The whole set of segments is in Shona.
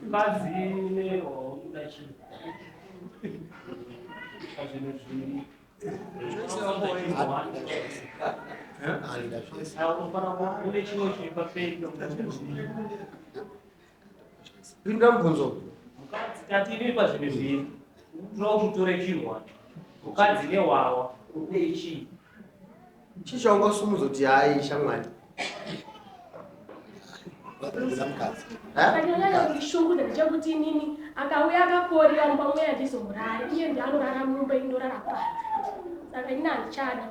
Mukadzi newaunoda chii? Pazvinhu zviri. Une chimwe chiri paferi. Pinda mubvunzo. Mukadzi tati iri pazvinhu zviri. Unoda kuti utore chinhu wani. Mukadzi newawa une chii? Chii chaungasumudza kuti hayi shamwari? Akanyanya kundishungurudza ndechekuti inini akauya akakorera mumba mweya handizomurari iye ndiye anorara mumba ini ndorara panze saka inini handichada.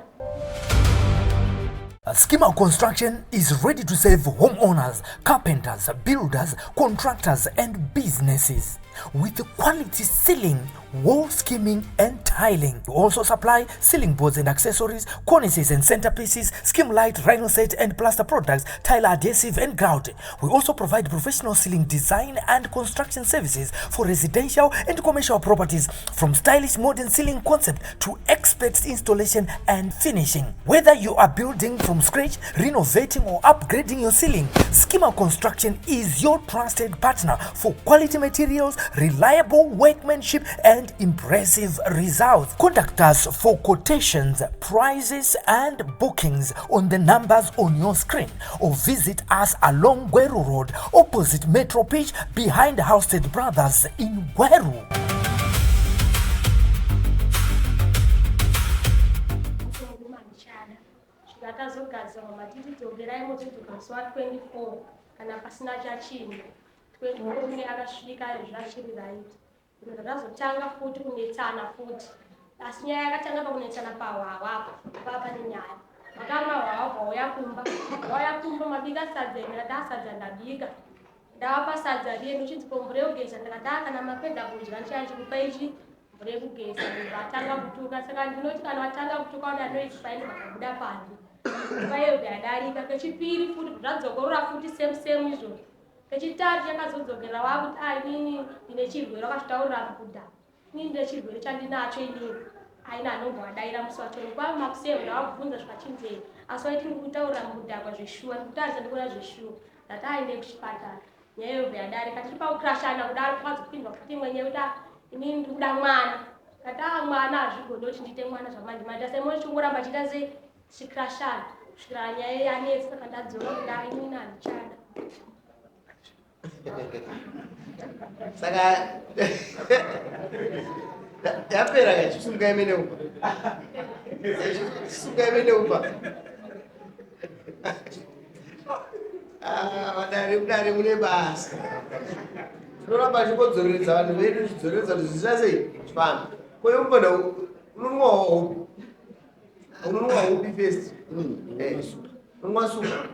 Schema Construction is ready to serve homeowners, carpenters, builders, contractors, and businesses with quality ceiling, wall skimming, and tiling. We also supply ceiling boards and accessories, cornices and centerpieces, Skimlite, rhino set, and plaster products, tile adhesive, and grout. We also provide professional ceiling design and construction services for residential and commercial properties, from stylish modern ceiling concept to expert installation and finishing. Whether you are building from scratch, renovating, or upgrading your ceiling, Schema Construction is your trusted partner for quality materials, reliable workmanship, and impressive results. Contact us for quotations, prices, and bookings on the numbers on your screen or visit us along Gweru Road, opposite Metro Pitch, behind Housted Brothers in Gweru. Murume handichada svika tazogadzira mama titi dzokerai mozodzoka musi wa 24 kana pasina chachinja 24 akasvika zvachiri right Ndobva tazotanga futi kunetsana futi asi nyaya yakatanga pakunetsana pahwahwa apa pava pane nyaya makamwa hwahwa bvauya kumba vauya kumba mabika sadza imi ndati asadza ndabika ndavapa sadza riye ndochinzi ko mvura yekugeza ndikati a kana mapedza kudya ndichaya chikupa ichi mvura yekugeza ndobva atanga kutuka saka ndinoti kana vatanga kutuka ona noise paine vakabuda panze nguva iyo yadarika kechipiri futi zvadzokorora futi same same izvozvo Kechitatu chakazodzokera wakuti ah inini ndine chirwere wakazvitaurira kuda. Inini ndine chirwere chandinacho inini. Aina anobva adaira musi wacho kwava makuseni ndavabvunza zvikachinzei asi waiti ndikutaurira mukudhakwa zveshuwa ndikutarisa ndikuona zveshuwa ndati aende kuchipatara nyaya yobva yadarika tiri pakukrashana kudaro kwakazopindwa futi imwe nyaya yekuti ah inini ndikuda mwana ndati ah mwana hazvigoni kuti ndiite mwana zvamanje manje asi mochingoramba chiita sei tichikrashana kusvikira nyaya yanetsa saka ndadzoka kuti ah inini handichada Saka yapera ka chisunga imene upa. Chisunga imene upa. Ah, vadare mudare mune basa. Tinoramba tichimbodzororedza vanhu vedu tichidzoreredza kuti zvisina sei chifambe. Ko iwe mupanda unonwa hope. Unonwa upi first? Eh, unonwa suka.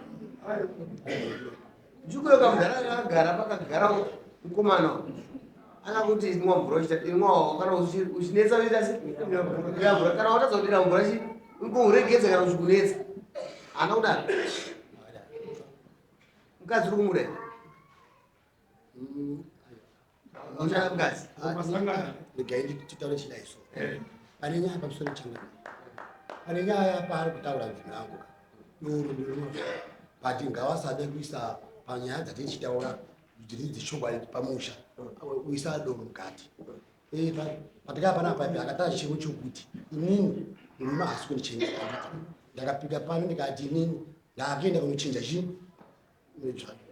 Njuku kamudhara akagara pakagara mukomana akakuti inwa mvura uchita inwa kana uchinetsa uchiita se mvura kana watadza kudira mvura chi ungoregedza kana uchikunetsa haana kudaro mukadzi uri kumuda Regai titaure chidai so. Pane nyaya pamusoro changu. Pane nyaya paari kutaura zvinhu yangu. Doro ndinonwa. But ngavasade kuisa panyaya dzatichitaura dziri dzechokwadi pamusha. Kuisa doro mukati. Eh, patikava panapa akatara chichemo chokuti inini murume haasi kundichengeta. Ndakapika pano ndikati inini ndakuenda kunochinja chii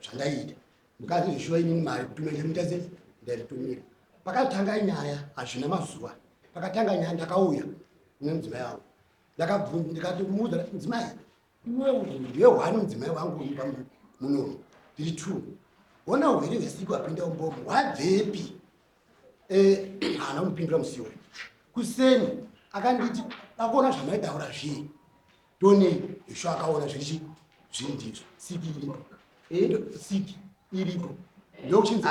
zvandaiita mukadzi zvishuwa inini mari kutumira ndamuita sei ndaitumira pakatanga nyaya hazvina mazuva pakatanga nyaya ndakauya kune mudzimai wangu ndakabvunza ndikati kumuudza ndati mudzimai iwe ndiwe hwani mudzimai wangu uyu pamunomu ndiri two hona hwere hwesiku hwapinda umbomo hwabvepi eh, haana kundipindura musi iwoyo kuseni akanditi dakuona zvamaitaura zvii Tony Yeshua akaona zviri chi zviri ndizvo siki iripo eh? siki iripo ndokuchinzi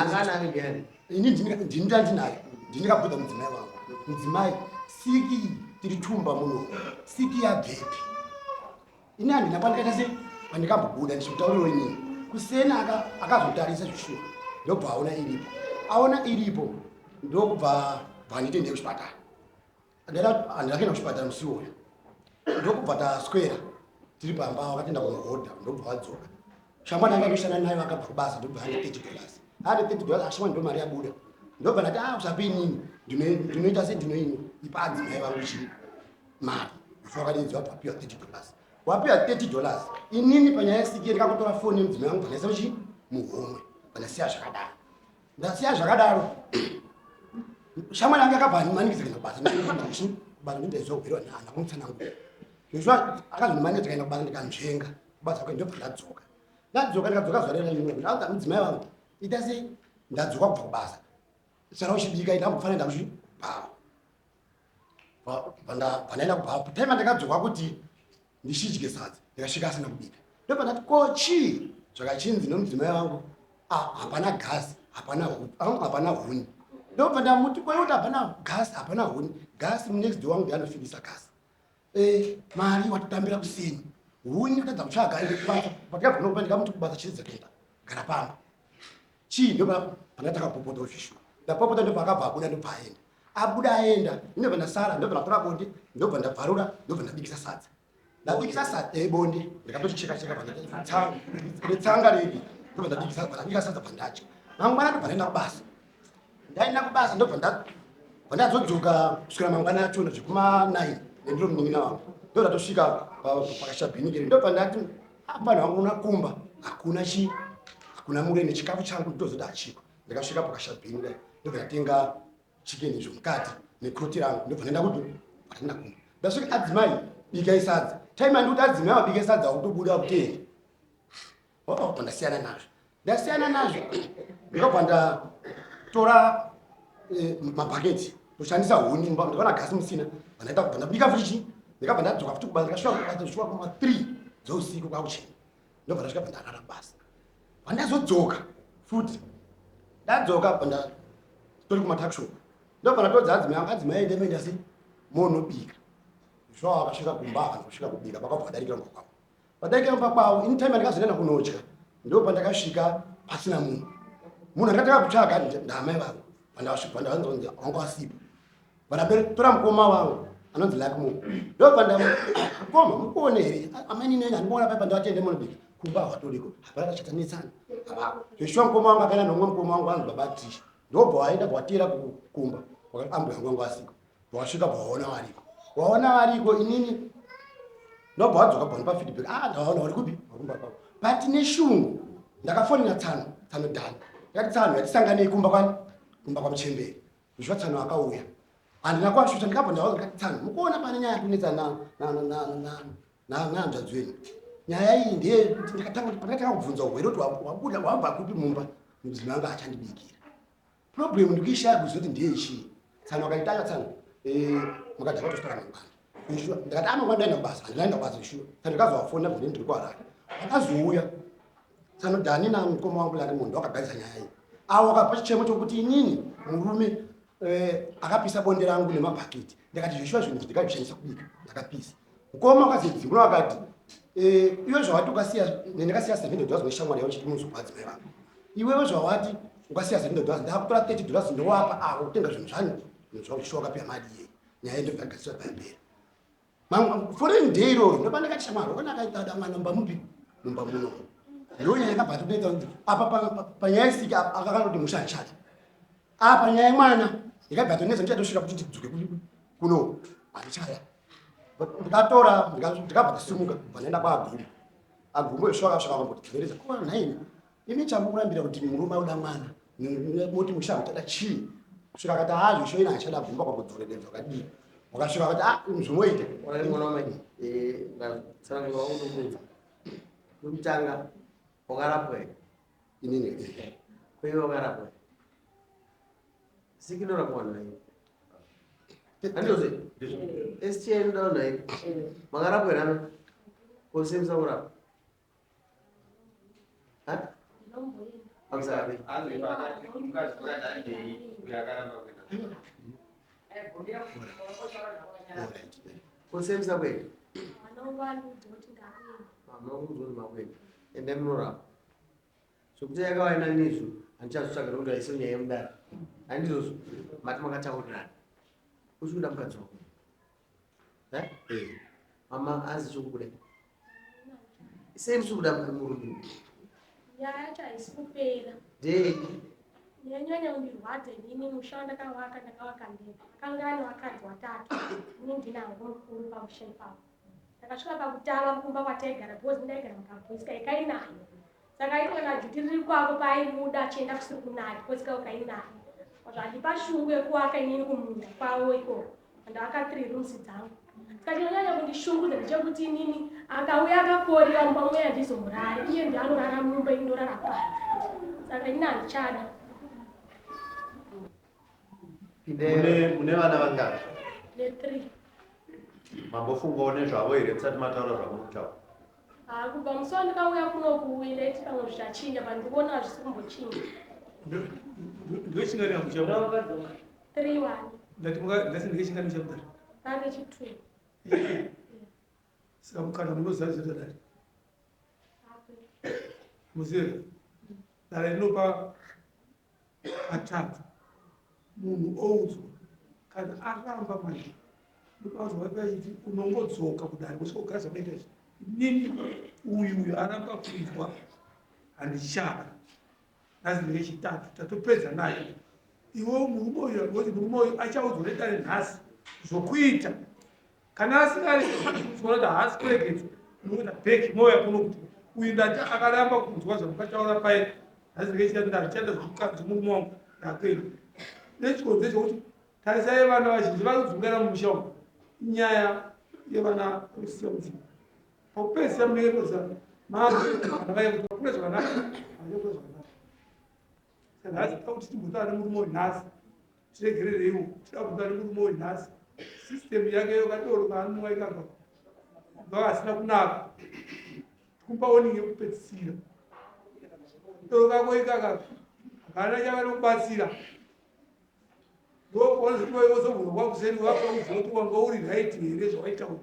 ini ndini ndandinayo ndini ndakabvunza mudzimai wangu mudzimai siki tiri tumba muno siki yabvepi ini handina pandikaita sei pandikambobuda ndichikutauriro inini kuseni akazotarisa zvishuwa ndobva aona iripo aona iripo ndokubva bva ndite ndekuchipatara Handina kuenda kuchipatara musi iwoyo ndokubva taswera tiri pamba wakatenda kunohodha ndokubva vadzoka. Shamwari yanga ndoshanda nayo akabva kubasa ndobva ane $30. Ane $30 ashamwari ndo mari yabuda. Ndobva ndati ah usape inini. Ndinoita sei ndinoini ipa adzimai vangu chii mari. Zvakadinzi wabva wapiwa $30. Wapiwa $30. Inini panyaya yesiki ndikakutora foni yemudzimai wangu pandaisa chii muhomwe. Pandasiya zvakadaro. Ndasiya zvakadaro. Shamwari yangu yakabva animanikidza kuenda kubasa. Kubasa ndindaizogwirwa nana kumutsanangura. Zveshuwa akazondimanikidza kuenda kubasa ndikanzvenga. Kubasa kwake ndobva ndadzoka. Ndadzoka ndikadzoka zuva rera rimwe. Ndaudza mudzimai wangu ita sei ndadzoka kubva kubasa. Sara uchibika ita kufanira ndakuchi bhawa. Pandaenda kubhawa. Time ndakadzoka kuti ndichidye sadza ndikasvika asina kubika. Ndobva ndati ko chii zvakachinzi nomudzimai wangu ah, hapana gasi hapana hapana huni. Ndobva ndamuti ko kuti hapana gasi hapana huni. Gasi next door wangu ndiye anofidisa gasi. Eh, mari watotambira kuseni huni kutadza kutsvaga ende kubasa patikabva kunokupa ndikamuti kubasa chii dzekuenda gara pamba chii ndopanga takapopota zvishuwa ndapopota ndobva akabva abuda ndobva aenda abuda aenda ndobva ndasara ndobva ndatora bonde ndobva ndabvarura ndobva ndabikisa sadza ndabikisa sadza eh, bonde ndikatocheka cheka netsanga riri ndobva ndabikisa ndabika sadza pandadya mangwana ndobva ndaenda kubasa Ndaenda kubasa ndobva ndazodzoka kusvikira mangwana achona zvekuma 9 nendiro munin'ina wangu ndo ndatosvika pakashabhini kere ndobva ndati apa vanhu vangu kumba hakuna chi hakuna mure nechikafu changu ndozoda hachiko ndakasvika pakashabhini dai ndobva ndatenga chicken izvo mukati nekroti rangu ndobva ndaenda kupi patenda kumba ndasvika adzimai bikai sadza time andikuti adzimai vabike sadza wakutobuda wakutoenda Oh, ndasiyana nazvo ndasiyana nazvo ndikabva ndatora eh, mabhaketi ndoshandisa huni ndikaona gasi musina vandaita kubva ndabika futi chii ndikabva ndadzoka futi kubasa ndikasvika kubasa ndosvika kuma 3 dzeusiku kwakuchena ndobva ndasvika bva ndarara kubasa vandazodzoka futi ndadzoka bva ndatori kumatakshop ndobva ndatodza adzimai angu adzimai ende moenda sei monobika zvawo akasvika kumba havana kusvika kubika vakabva vadarikira kumba kwavo Padaika kumba kwavo ini time yandakazoenda kunodya ndo pandakasvika pasina munhu. Munhu andakatanga kutsvaga ndaamai vangu pandakasvika pandakanzonzi wanga wasipo. Pandatora mukoma wangu anonzi Luckmore ndo panda mukoma mukuone here amai nini handikuona pai pandawatende munobika kumba hwatoriko hapana tachatanetsana havako zveshuwa mukoma wangu akaenda nomumwe mukoma wangu anzi baba Trish ndobva waenda bwatera kumba wakati ambuya wangu wanga wasiko Wasvika bwaona variko. Waona variko inini ndobva wadzoka bwani pafeedback. Ah ndawaona vari kupi? Vakumba kwavo. But neshungu ndakafonera tsano, tsano Dani. Ndakati tsano yatisanganei kumba kwani? Kumba kwamuchembere. Ndizvo tsano akauya. Handina kwasvika ndikabva ndawaza ndikati tsano mukuona pane nyaya yakunetsa na na na na na na nahanzvadzi wenyu. Nyaya iyi ndeye kuti ndakatanga pandakatanga kubvunza urwere kuti wabuda wabva kupi mumba mudzimai wangu achandibikira. Problem ndikuishaya kuziva kuti ndiye chii. Tsano akaitanga tsano. Eh, mukadzi watostora mangwana. Sure. Ndakati ah mangwana ndaenda kubasa. Handinaenda kubasa sure. Tsano ndakazovafona kuti ndiri kuHarare. Akazouya. Tsano Dani na mukoma wangu lari munhu wakagadzisa nyaya iyi. Awo akapa chichemo chokuti inini murume eh, akapisa bonde rangu nemabhaketi. Ndakati zveshuwa zvinhu ndikazvishandisa kubika. Ndakapisa. Mukoma wakazodzimura wakati eh, iwe zvawati ukasiya ndakasiya $70 neshamwari yavo chiti muzopa adzimai vako. Iwewe zvawati ukasiya $70 ndakutora $30 ndowapa avo kutenga zvinhu zvanyu zvinhu zvavo zvishuwa wakapiwa mari iyeye. Nyaya ndobva yagadziswa payapera. Foreign day iroro ndopa ndakati shamwari wakona akaita da mwana mumba mupi mumba muno. Ndonyaya yakabva totoita kuti apa panyaya isiki akakana musha handichada. Apa nyaya yemwana yakabva yatonetsa ndichatosvika kuti ndidzoke kuno handichada. Ndikatora ndikabva ndasimuka bva ndaenda kwaAgumbo. Agumbo isvo akasvika akambotidzoreredza ko nhaini imi chamukurambira kuti murume auda mwana moti musha muchada chii kusvika akati haa zvisho ina achada gumba kwakudzoreredza wakadii wakasvika akati a zvinoita Kutanga wakarapwa here? Inini Kweiwe wakarapwa here? Siki inorapwa vanhu vairi. Handizvo? STI inoda vanhu vairi. Makarapwa here ano? Ko sei musina kurapwa? Ha? Pamusana pei? Ko sei musina kuenda? Mama vangu kuti makuenda. Endai munorapwa. Zvekuti yakava nani izvo handichazotsvaga nekuti haisi nyaya yemudare. Handizvozvo mati makataurirana. Uchikuda mukadzi wako. Eh? Mama azi chikubuda. Sei musikuda murume? Nyaya yacho haisi kupera. Ndei? Yanyanya kundirwadza inini musha wandakavaka ndakavaka ndega. Akanga ane vakadzi watatu. Ini ndini hangu mukuru pamusha ipapo. Ndakasvika pakutama kumba kwataigara because ndaigara mukabhoisi kai kainayo. Saka iko naJuti riri kwako paaimuda achienda kusiri kunaya because kako kainayo. Zvandipa shungu yekuwaka inini kumunda kwavo ikoko. Ndavaka 3 rooms dzangu. Saka chinonyanya kundishungurudza ndechekuti inini akauya akakorera mumba mweya handizomurari iye ndiye anorara mumba ini ndorara panze. Saka inini handichada. Mune mune vana vangani? Ne 3. Mambofungawo nezvavo here musati mataura zvamuri kutaura? Ah, kubva musi wandakauya kuno kuuyi ndaiti pamwe zvichachinja but ndikuona hazvisi kumbochinja. Ndokechingani musha? 3 1. Ndati ndati ndokechingani musha mudare? Rave chi2. Saka mukana munoziva zvinoita dare? Muzive dare rinopa katatu munhu oudzwa. Kana aramba manje, ndopaudzwa vachiti unongodzoka kudare kusvika kugara zvakaita izvi. Inini uyu aramba kuinzwa, handichada. Nhasi ndekechitatu, tatopedza naye. Iwe murume uyu, because murume uyu achaudzwa nedare nhasi zvokuita. Kana asingari kuona kuti haasi kuregedza, unoenda back mouya kuno kuti uyu ndati akaramba kunzwa zvamukataura pai. Nhasi ndekechitatu, ndavichada zvomukadzi murume wangu, ndakuenda nechikonzero chokuti tarisai vana vazhinji vari kudzungana mumusha umu. Inyaya yevana kusiya mudzimba pakupedzisira munenge toziva maana vaya kuti vakure zvakanaka, vakure zvakanaka. Saka nhasi toda kuti timbotaura nemurume uyu nhasi. Tiregerereiwo, toda kutaura nemurume uyu nhasi. System yake yokadoro kaanonwa ikaka vakasina kunaka, tikupa warning yekupedzisira. Doro kako ikaka hakana chavanokubatsira. Ndopaunozobvunza kwakuseni, vakuudza kuti wanga uri right here zvawaita uyu.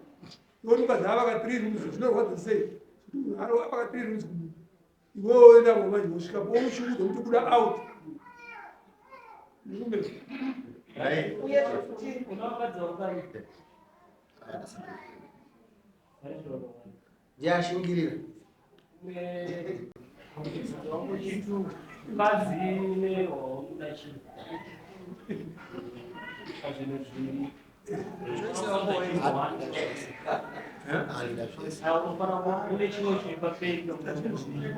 Iwe ukazava vaka 3 rooms, zvinorwadza sei vaka 3 rooms kumunhu? Iwewe woenda manje wosvika poushungudza kuti buda out, murume. Una vakadzi vangani? Ndiashingirira. Mukadzi nehwawakuda chii pazvinhu zviviri? Handida zvese. Unofanira kune chimwe chiri pamberi pezvinhu zviviri.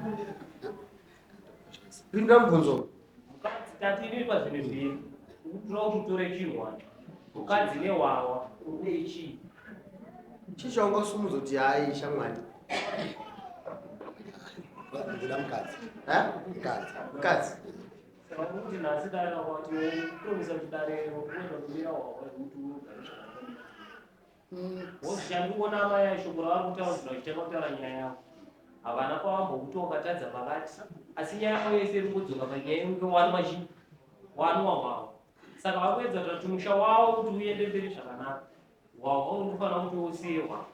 Pindura mubvunzo. Mukadzi, tati inini pazvinhu zviviri ukutora kuti utore chinhu wani, mukadzi nehwawa, une chii? Chii chaungasumudza kuti hai shamwari? Ndinoda mukadzi. Eh? Mukadzi. Mukadzi. Saka kuti nhasi dare rakwati wopromisa kuti dare unoenda kumira hwawa kuti ugare zvakanaka. Wozichandikuona amai ashoko ravari kutaura zvinhu vachitanga kutaura nyaya yavo, havana kwavambokuti wakatadza pakati, asi nyaya yavo yese iri kudzoka panyaya yekunge wanwa chii, wanwa hwawa. Saka vakuedza kuti musha wavo kuti uende mberi zvakanaka, hwawa unofanira kuti usiye hwawa.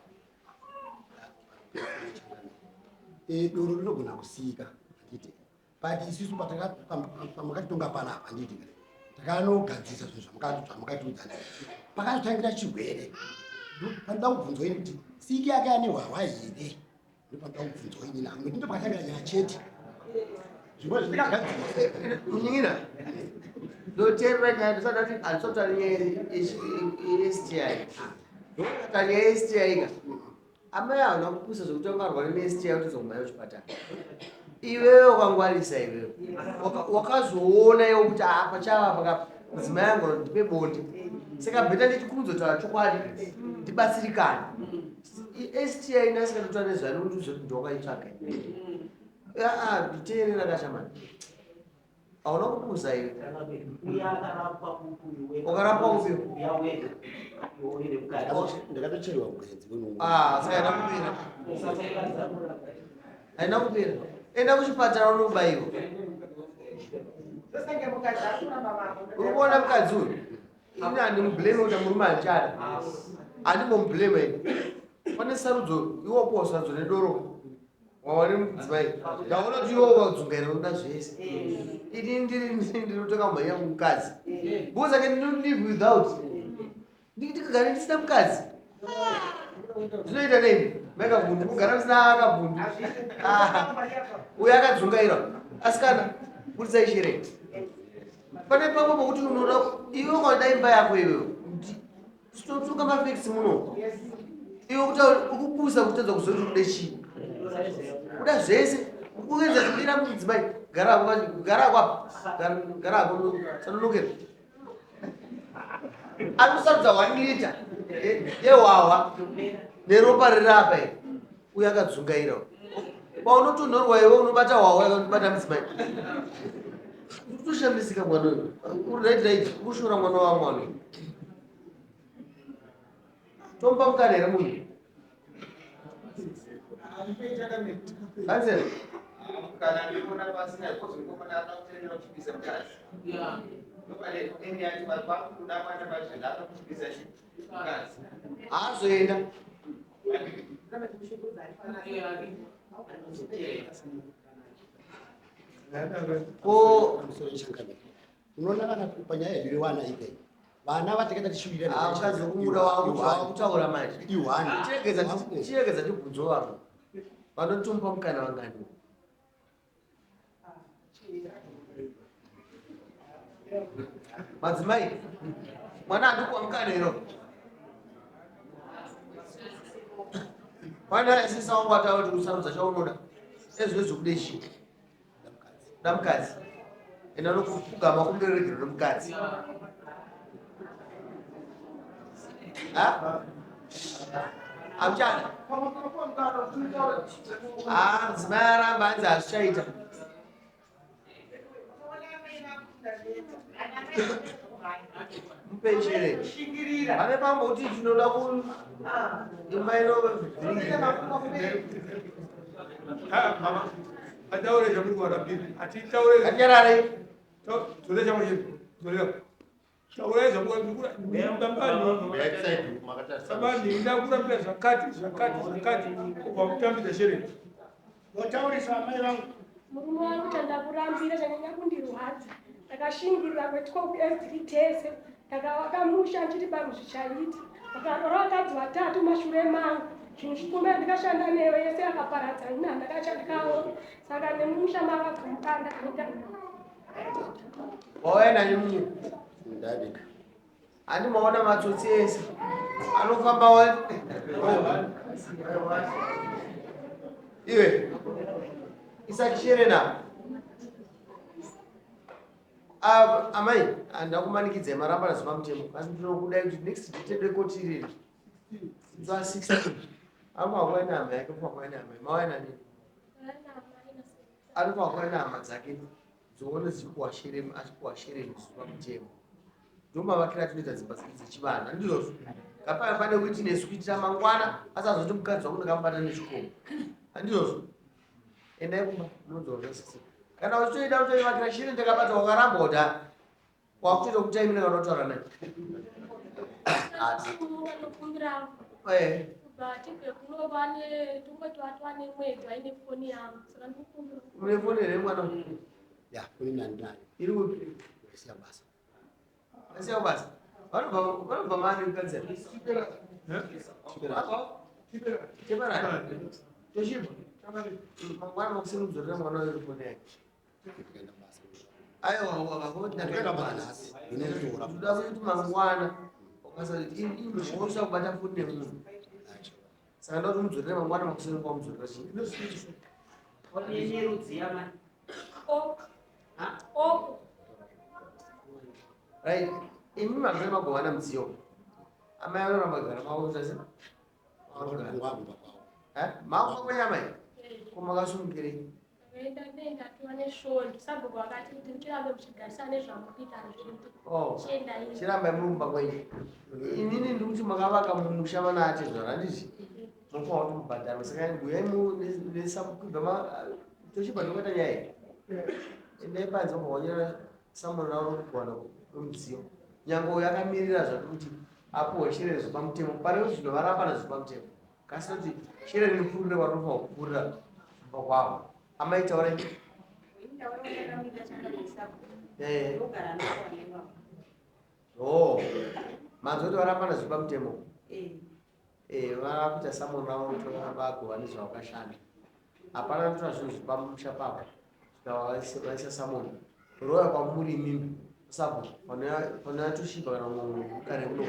Doro rinogona kusiyika, handiti? But isusu pamakatitonga panapa, handiti, takanogadzirisa zvinhu zvamakatiudza. Pakazotangira chirwere, panoda kubvunzwa ini kuti siki yake ane hwahwa here. Ndopanoda kubvunzwa ini namo, ndo pakatangira nyaya chete. Zvimwe zvitikagadzirisa. Munin'ina, ndoteerera nyaya. Ndisati handisati nyaya yeSTI, ndokata nyaya yeSTI ka. Amai hauna kupusa zvekuti wangarwara neSTI utozomhanya kuchipatara. Iwewe wakangwarisa, iwewe wakazoona iwe kuti apa chava paka mudzimai angu ndipe bonde, saka better ndichikurudza kutaura chokwadi ndibatsirikane. STI nasikatotaura nezvayo nekuti uzoti ndowakaitsvaga. Aa, nditeerera kashamani, hauna kupusa iwe. Wakarapwa kupi? Ndakatocherwa gwenzi. Ah, saka haina kupera, haina kupera. Enda kuchipatara unobayiwa. Uri kuona mukadzi uyu, ini handimublame kuti murume handichada, handimbomublame ini. Pane sarudzo, iwe wapuwa sarudzo nedoro, wawane mudzimai. Ndaona kuti iwe wadzungaira, unoda zvese. Ini ndiri ndinotoka kumhanya kumukadzi because I cannot live without. Ndikagara ndisina mukadzi. Zvinoita nei? Maikabvundu kugara musina akabvundu. Ah, uyo akadzungaira. Asikana, buritsai shereni. Pane pamwe pokuti unoda iwe ukada imba yako iwewe. Tinotunga mafacts muno. Iwe kuti ukupusa kutadza kuzoti kude chii. Kuda zvese. Kuedza kubira mudzimai. Gara hako gara hako apa. Gara hako sanonokera. Ari kusarudza 1 liter yehwahwa neropa riri apa iri. Uyo akadzungaira. Paunotonhorwa iwe unobata hwahwa unobata mudzimai. Kutoshamisika mwana uyu. Uri right right kushora mwana wa mwana uyu. Tomupa mukana here munhu? Kansela. Kana ndikuona pasina because mukomana anoda kutenera kuchipisa mukadzi. Ndopane eni yacho pakuda mwana pacho ndanoda kuchipisa mukadzi. Haazoenda. Ko unoona vana panyaya yedu yevana ipe vana vatakaita tichiwirira Ah, mukadzi wekumuda wakutaura manje ihwani chiregedza tibvunzo vanhu vanotomupa mukana vangani madzimai mwana andikuwa mukana iro mwana esisa wangu ataura kuti usarudza chaunoda ezvino zvekuda ichi da mukadzi enda nokugama kumberi regero remukadzi amuchana ah, mudzimai aramba hanzi hazvichaita mupechere pane pamwe kuti tinoda ku imba ino Ataure zvamuri kuvarambira. Atitaure. Ngatinyarare. Dzore chamuri chedu. Dzorera. Taurai zvamuri Baba ndinoda kurambira zvakati zvakati zvakati kubva kutambidza shereni. Votaurisa amai vangu. Murume wangu chandakurambira chanyanya kundirwadza. Ndakashingirira kwe12 years tiri tese. Ndakavaka musha ndichiti pamwe zvichaita. Vakaroora vakadzi vatatu mashure mangu. Zvinhu zvikumbe ndikashanda newe yese yakaparadza ini handakachandikaona. Saka nemusha makagumukanda ndakaita. Wauya nani munyu? Ndadika. Handi maona matsotsi ese anofamba wa iwe isakishere na ah, amai handakumanikidzai maramba nazuva mutemo asi ndinokudai kuti next date rekoti iriri zuva 16 anofanira kuva nehama yake anofanira kuva nehama mauya nani anofanira kuva nehama dzake dzoona dzichipuwa shereni achipuwa shereni zuva mutemo ndomavakira atinoita dzimba dzedu dzechivanhu handizvozvo ngapave pane witness kuitira mangwana asazoti mukadzi wangu ndakamubata nechikomo handizvozvo endai kumba munodzorora sisi kana uchitoida kutoivakira shiri ndakabata wakaramba kuti wakutoita kutaimira kana kutaura naye une foni here mwana ya foni nandinayo iri kupi isiya basa isiya kubasa vanobva mani mukadzi toshibva mangwana makuseni kudzorera mwana wayo foni yake aiwa wakakoda kuti mangwana ukasausa kubata foni nemunhu saka ndoda kuti mudzorere mangwana makuseni kwamudzorera chii Right. Imi mazve magovana mudziyo. Amai vanoramba kugara mavo zvese. Eh? Mavo kwenyu amai? Ko makasungirei? Ndakaenda ndendatiwa nesvondo sabhuku vakati kuti muchirambe muchigarisana nezvamukuita hazviiti. Oh. Chiendai. Chirambai muri mumba kwenyu. Inini ndiri kuti makavaka mumusha vana atezvara handiti? Munofanira kuti mubhadharwe saka huyai nesabhuku ibva ma tochibva tokuita nyaya iyi. Endai panze mobva samona kuwana kwemudziyo. Nyange uyo akamirira zvake kuti apuwe shereni zvepamutemo pane kuti zvinovaramba nazvepamutemo. Kasi kuti shereni ripfuurire kwarinofanira kupfuurira kumba kwavo. Amai taurai. Eh. Oh. Manzwa kuti varamba nazvepamutemo. Eh. Eh, vakuita samon ravo kutora vagova nezvavakashanda. Hapana kutora zvinhu zviri pamusha papa. Svika vaisa samon. Roya kwamuri imimi. Sapo panouya Toshiba kana mumwe munhu kare uno.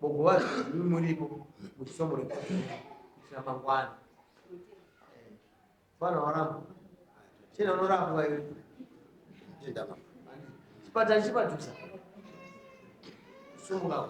Mogova zvinhu muripo muchisomore kuitira mangwana. Eh, Fana waramba. Chena unorapwa iwe. Chipatara chipadhuza. Sumuka.